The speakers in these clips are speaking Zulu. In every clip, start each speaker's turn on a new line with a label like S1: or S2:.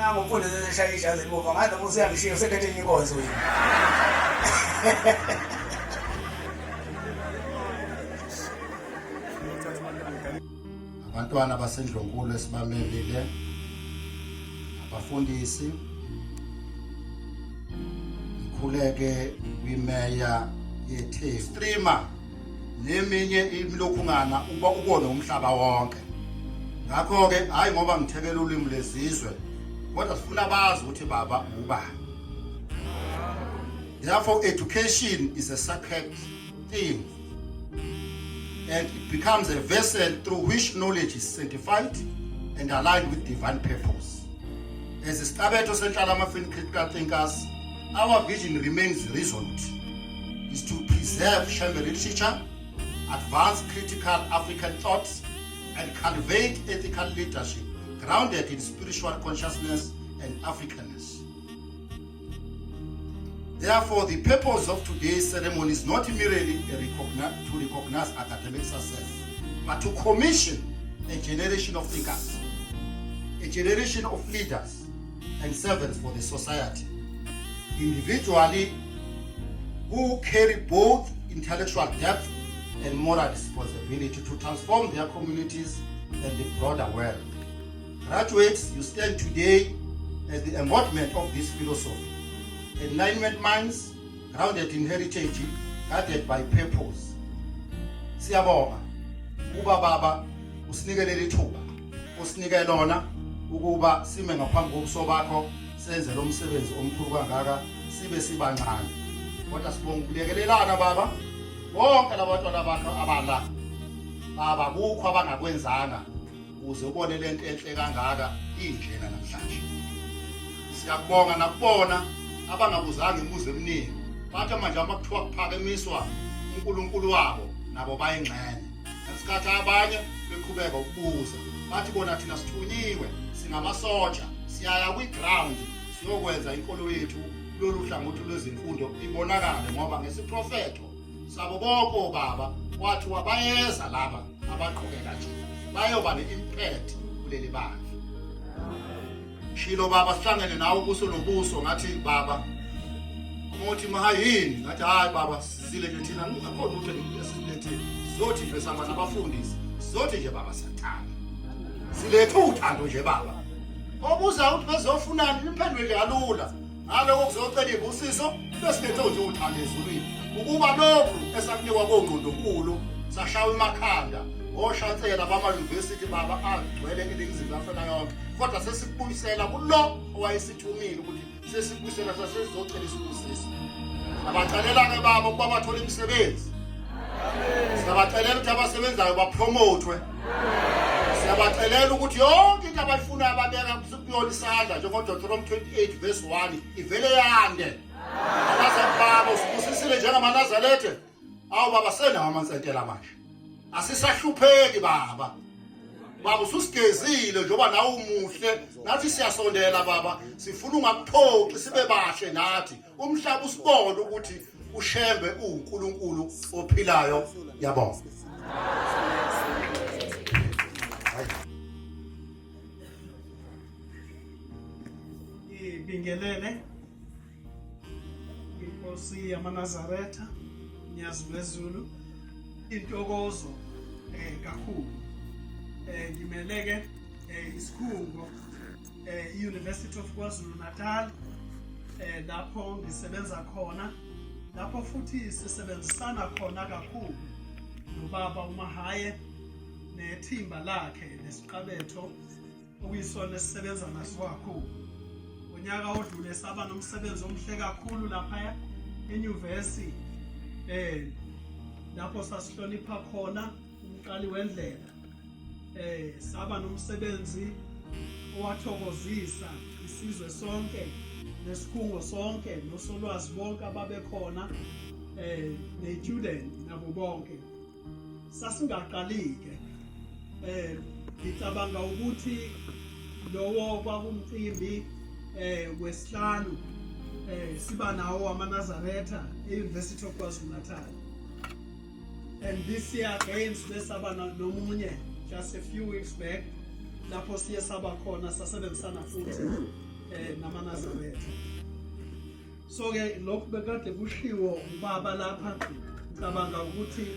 S1: Nangu umfundisi eseshaya ijazi elibomvu angazi noma usuyangishiya usekhethe enye inkonzo yini.
S2: Abantwana baseNdlunkulu esibamemile, abafundisi, ngikhuleke kwimeya yeTheku streamer neminye imilokhungana ukuba ubone umhlaba wonke. Ngakho-ke hhayi ngoba ngithekela ulimi lezizwe kodwa sifuna bazi ukuthi baba ubani. Therefore education is a sacred thing and it becomes a vessel through which knowledge is sanctified and aligned with divine purpose. As Isicabetho Senhlala Critical Thinkers, our vision remains resolute, is to preserve Shembe literature, advance critical African thoughts, and cultivate ethical leadership grounded in spiritual consciousness and Africanness. Therefore, the purpose of today's ceremony is not merely to recognize academic success, but to commission a generation of thinkers, a generation of leaders and servants for the society, individually who carry both intellectual depth and moral responsibility to transform their communities and the broader world. Graduates, you stand today as the embodiment of this philosophy. Enlightenment minds, grounded in heritage, guided by purpose. Siyabonga kuba baba usinike leli thuba usinike lona ukuba sime ngaphambi kobuso bakho senze lo msebenzi omkhulu kangaka sibe sibancane kodwa sibonga ukulekelelana baba bonke labantwana bakho abala baba kukho abangakwenzanga ukuze ubone lento enhle kangaka injena namhlanje. Siyakubonga nakubona abangabuzanga imibuzo eminingi. Bathi manje uma kuthiwa kuphakemiswa uNkulunkulu wabo nabo bayingxenye. Ngesikhathi abanye beqhubeka ukubuza bathi bona thina sithunyiwe singamasotsha siyaya kwi-ground siyokwenza inkolo yethu kulolu hlangothi lwezemfundo ibonakale ngoba ngesiprofetho sabo bonke obaba kwathiwa bayeza laba abagqoke kanje bayoba ne-impact kuleli bandla. Shilo baba sihlangene nawe ubuso nobuso ngathi baba uthi maha yini ngathi hayi baba sizile nje thina akho lutho esilethile sizothi nje sihamba nabafundisi sizothi nje baba siyathanda silethe uthando nje baba obuza ukuthi bezofunani nimphendule nje kalula Ngaloko kuzocela ibusiso besilethe nje uthando ezulwini ukuba lokhu esakunikwa kongqondonkulu sashawa emakhanda oshansela bama-university baba agcwele iningizimu Afrika yonke kodwa sesikubuyisela kulo owayesithumile ukuthi sesikubuyisela sasesizocela isibusiso. Abacelela-ke baba ukuba bathole imisebenzi. Siyabacelela ukuthi abasebenzayo bapromothwe. Siyabacelela ukuthi yonke into abayifunayo ababeka kuyona isandla njengoDeuteronomy 28 verse 1 ivele yande. Abazali babo sibusisile njengamaNazaretha. Awu baba senawo amansentela manje. Asisahlupheki baba. Baba ususigezile njengoba nawe umuhle nathi siyasondela baba sifuna ungakuphoxi sibe bahle nathi umhlaba usibone ukuthi uShembe uwuNkulunkulu ophilayo yabonga.
S3: Ibingelele inkosi yamaNazaretha Nyazi lwezulu intokozo kakhulu ngimeleke isikhungo i-University of KwaZulu-Natal lapho ngisebenza khona lapho futhi sisebenzisana khona kakhulu nobaba uMahaye nethimba lakhe lesiqabetho okuyisona esisebenza naso kakhulu. Ngonyaka odlule saba nomsebenzi omuhle kakhulu laphaya enyuvesi lapho sasihlonipha khona umqali wendlela saba nomsebenzi owathokozisa isizwe sonke nesikhungo sonke nosolwazi bonke ababekhona ne-student nabo bonke. Sasingaqali-ke ngicabanga ukuthi lowo kwakumcimbi wesihlanu siba nawo amaNazaretha e-University of KwaZulu-Natal. And this year again sibe saba nomunye just a few weeks back lapho siye saba khona sasebenzisana futhi namaNazaretha. So ke lokhu bekade kushiwo ubaba lapha, ngicabanga ukuthi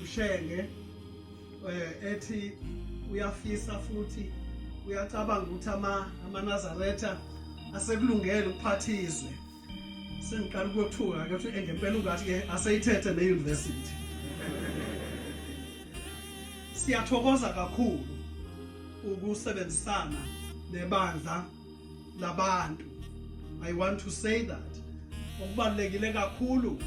S3: uShenge ethi uyafisa futhi uyacabanga ukuthi amaNazaretha asekulungele ukuphatha izwe. Sengiqala ukuyothuka ke ukuthi ngempela ungathi ke aseyithethe ne-university. Siyathokoza kakhulu ukusebenzisana nebandla labantu. I want to say that okubalulekile kakhulu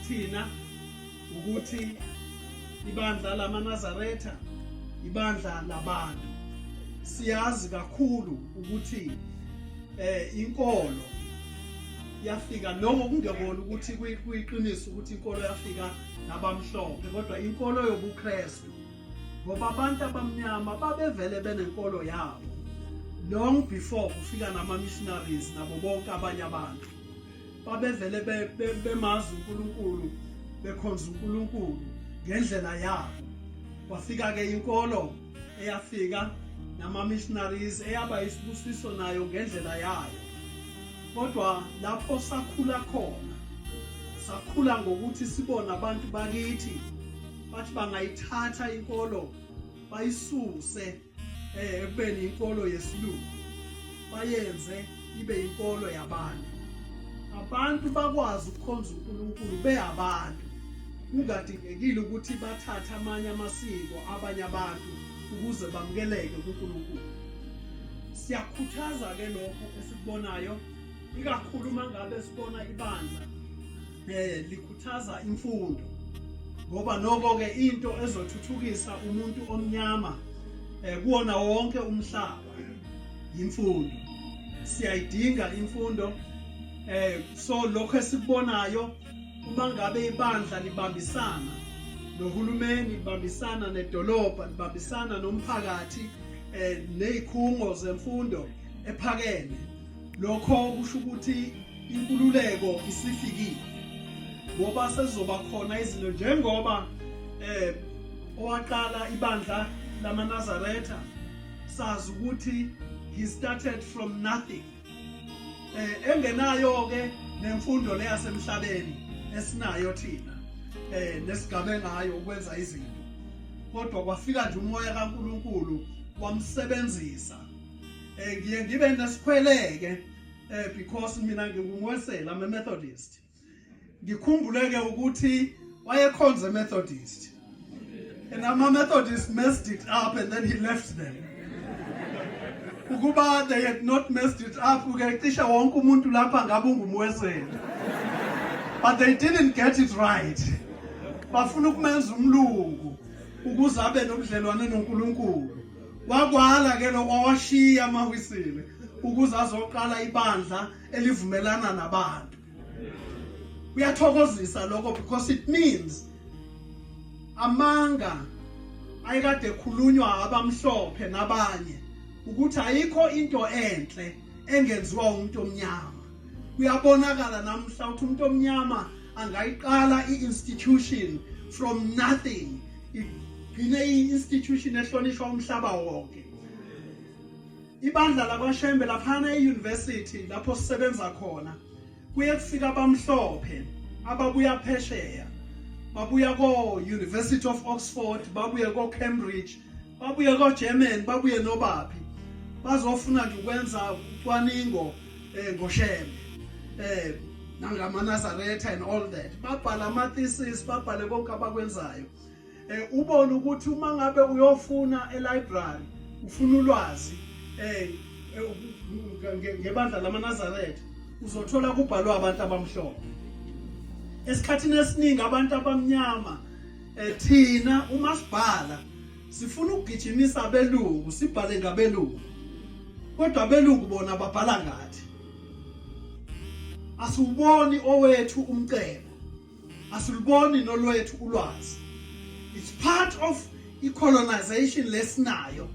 S3: thina ukuthi ibandla lamaNazaretha ibandla labantu. Siyazi kakhulu ukuthi inkolo yafika, noma kungekona ukuthi kuyiqiniso ukuthi inkolo yafika nabamhlophe, kodwa inkolo yobuKristu, ngoba abantu abamnyama babevele benenkolo yabo long before kufika nama-missionaries nabo bonke abanye abantu. Babevele bemazi uNkulunkulu, bekhonza uNkulunkulu ngendlela yabo. Kwafika-ke inkolo eyafika nama-missionaries, eyaba isibusiso nayo ngendlela yayo. Kodwa lapho sakhula khona, sakhula ngokuthi sibone abantu bakithi bathi bangayithatha inkolo bayisuse ekubeni inkolo yesilungu, bayenze ibe inkolo yabantu. Abantu bakwazi ukukhonza uNkulunkulu beyabantu, kungadingekile ukuthi bathathe amanye amasiko abanye abantu ukuze bamukeleke kuNkulunkulu. Siyakhuthaza ke lokho esikubonayo, ikakhulu uma ngabe sibona ibandla likhuthaza imfundo, ngoba noko ke into ezothuthukisa umuntu omnyama kuwona wonke umhlaba imfundo. Siyayidinga imfundo. So lokho esikubonayo, uma ngabe ibandla libambisana nohulumeni, libambisana nedolobha, libambisana nomphakathi nezikhungo zemfundo ephakeme, lokho kusho ukuthi inkululeko isifikile, ngoba sezoba khona izinto njengoba owaqala ibandla lamaNazaretha sazi ukuthi he started from nothing, engenayo ke nemfundo leyasemhlabeni esinayo thina nesigabe ngayo ukwenza izinto, kodwa kwafika nje umoya kaNkuluNkulu wamsebenzisa. Ngiye ngibe nesikhweleke because mina ngingumWeseli, I'm a Methodist. Ngikhumbuleke ukuthi wayekhonza Methodist, and ama Methodist messed it up and then he left them. Ukuba they had not messed it up, uke cishe wonke umuntu lapha ngabe ungumWeseli, but they didn't get it right. Bafuna ukumenza umlungu ukuze abe nobudlelwane noNkulunkulu. Wakwala ke lokho, wawashiya amaWisile ukuze azoqala ibandla elivumelana nabantu. Kuyathokozisa lokho because it means amanga ayekade ekhulunywa abamhlophe nabanye ukuthi ayikho into enhle engenziwa umuntu omnyama. Kuyabonakala namhla ukuthi umuntu omnyama angayiqala i-institution from nothing, igcine i-institution ehlonishwa umhlaba wonke. Ibandla lakwaShembe laphana e-university lapho sisebenza khona, kuye kufika abamhlophe ababuya phesheya, babuya ko-University of Oxford, babuye ko-Cambridge, babuye ko-German, babuye nobaphi, bazofuna nje ukwenza ucwaningo ngoShembe nangamaNazaretha and all that. Babhala ama-thesis, babhale konke abakwenzayo. Ubone ukuthi uma ngabe uyofuna e-library, ufuna ulwazi ngebandla lamaNazaretha, uzothola kubhalwa abantu abamhlophe. Esikhathini esiningi abantu abamnyama, thina uma sibhala sifuna ukugijimisa abelungu, sibhale ngabelungu, kodwa abelungu bona babhala ngathi. Asiwuboni owethu umcebo, asiluboni nolwethu ulwazi. It's part of i-colonization lesinayo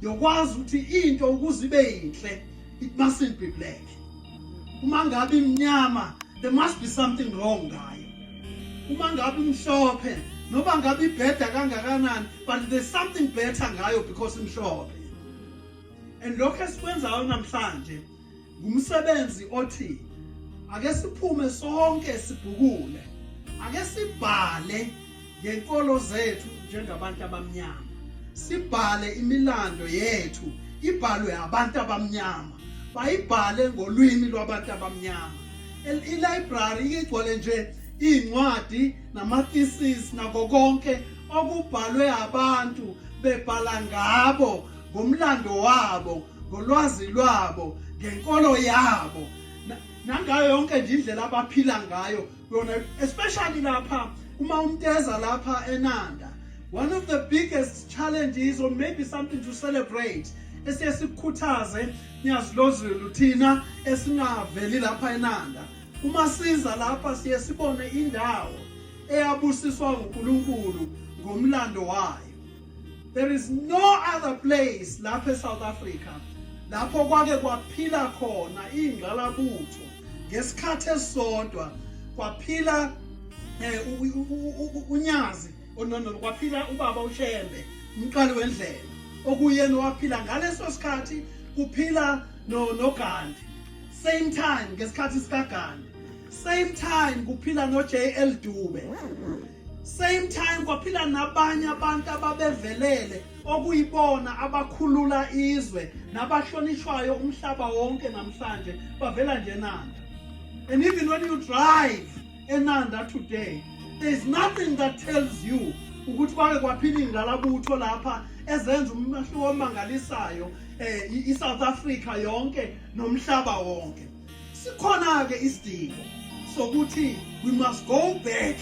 S3: yokwazi ukuthi into ukuze ibe yinhle, it mustn't be black. Uma ngabe imnyama, there must be something wrong ngayo. Uma ngabe imhlophe, noma ngabe ibheda kangakanani, but there's something better ngayo because imhlophe. And lokho esikwenzayo namhlanje Ngumsebenzi othi ake siphume sonke sibhukule, ake sibhale ngenkolo zethu njengabantu abamnyama, sibhale imilando yethu ibhalwe abantu abamnyama, bayibhale ngolwimi lwabantu abamnyama. I-library igcwele nje iy'ncwadi nama-thesis nako konke okubhalwe abantu bebhala ngabo, ngomlando wabo, ngolwazi lwabo, ngenkolo yabo, nangayo yonke nje indlela abaphila ngayo yona, especially lapha uma umnteza lapha eNanda. One of the biggest challenges, or maybe something to celebrate, esiye sikukhuthaze Nyazilozulu thina esingaveli lapha eNanda, uma siza lapha siye sibone indawo eyabusiswa nguNkulunkulu ngomlando wayo. There is no other place lapha eSouth Africa lapho kwake kwaphila khona ingqalabutho ngesikhathi esisodwa, kwaphila uNyazi onono, kwaphila ubaba uShembe umqali wendlela okuyena owaphila ngaleso sikhathi, kuphila no noGandhi same time, ngesikhathi sikaGandhi same time kuphila no JL Dube same time, kwaphila nabanye abantu ababevelele okuyibona abakhulula izwe nabahlonishwayo umhlaba wonke namhlanje, bavela nje eNanda. And even when you drive eNanda today, there is nothing that tells you ukuthi kwake kwaphila ingqalabutho lapha ezenza umahluko omangalisayo iSouth Africa yonke nomhlaba wonke. Sikhona ke isidingo sokuthi we must go back,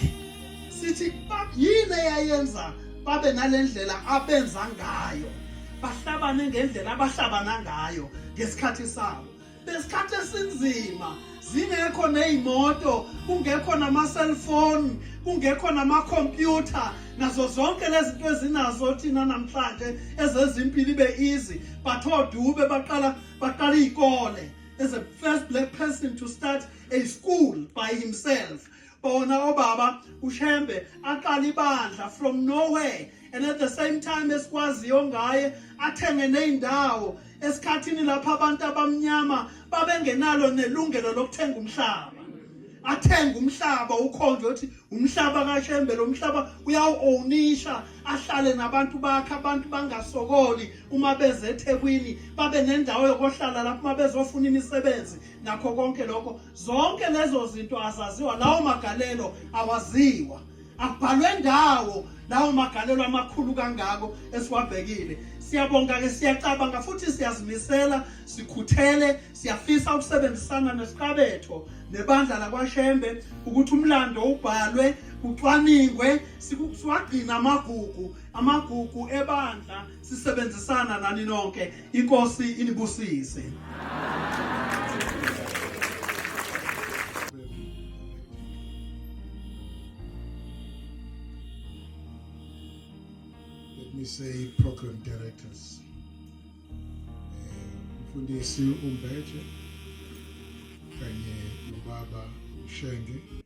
S3: sithi yini eyayenza babe nalendlela abenza ngayo, bahlabane ngendlela abahlabana ngayo ngesikhathi sabo, lesikhathi esinzima, zingekho nezimoto, kungekho nama-cellphone, kungekho nama-computer, nazo zonke lezi zinto ezinazo thina namhlanje ezezimpilo ibe easy. But oDube baqala izikole as a first black person to start a school by himself. Bona obaba uShembe aqala ibandla from nowhere, and at the same time esikwaziyo ngaye athenge nezindawo esikhathini lapho abantu abamnyama babengenalo nelungelo lokuthenga umhlaba. Athenga umhlaba, ukhonjwe ukuthi umhlaba kaShembe lo mhlaba, uyawu-ownisha, ahlale nabantu bakhe, abantu bangasokoli uma beze eThekwini, babe nendawo yokuhlala lapho uma bezofuna imisebenzi nakho konke lokho. Zonke lezo zinto azaziwa, lawo magalelo awaziwa, akubhalwe ndawo lawo magalelo amakhulu kangako esiwabhekile. Siyabonga ke, siyacabanga futhi siyazimisela, sikhuthele, siyafisa ukusebenzisana nesiqabetho nebandla lakwaShembe ukuthi umlando ubhalwe, kucwaningwe, siwagcina amagugu ebandla, sisebenzisana nani nonke. Inkosi inibusise.
S4: Let me say program directors. Mfundisi uMbeje kanye nobaba Shenge.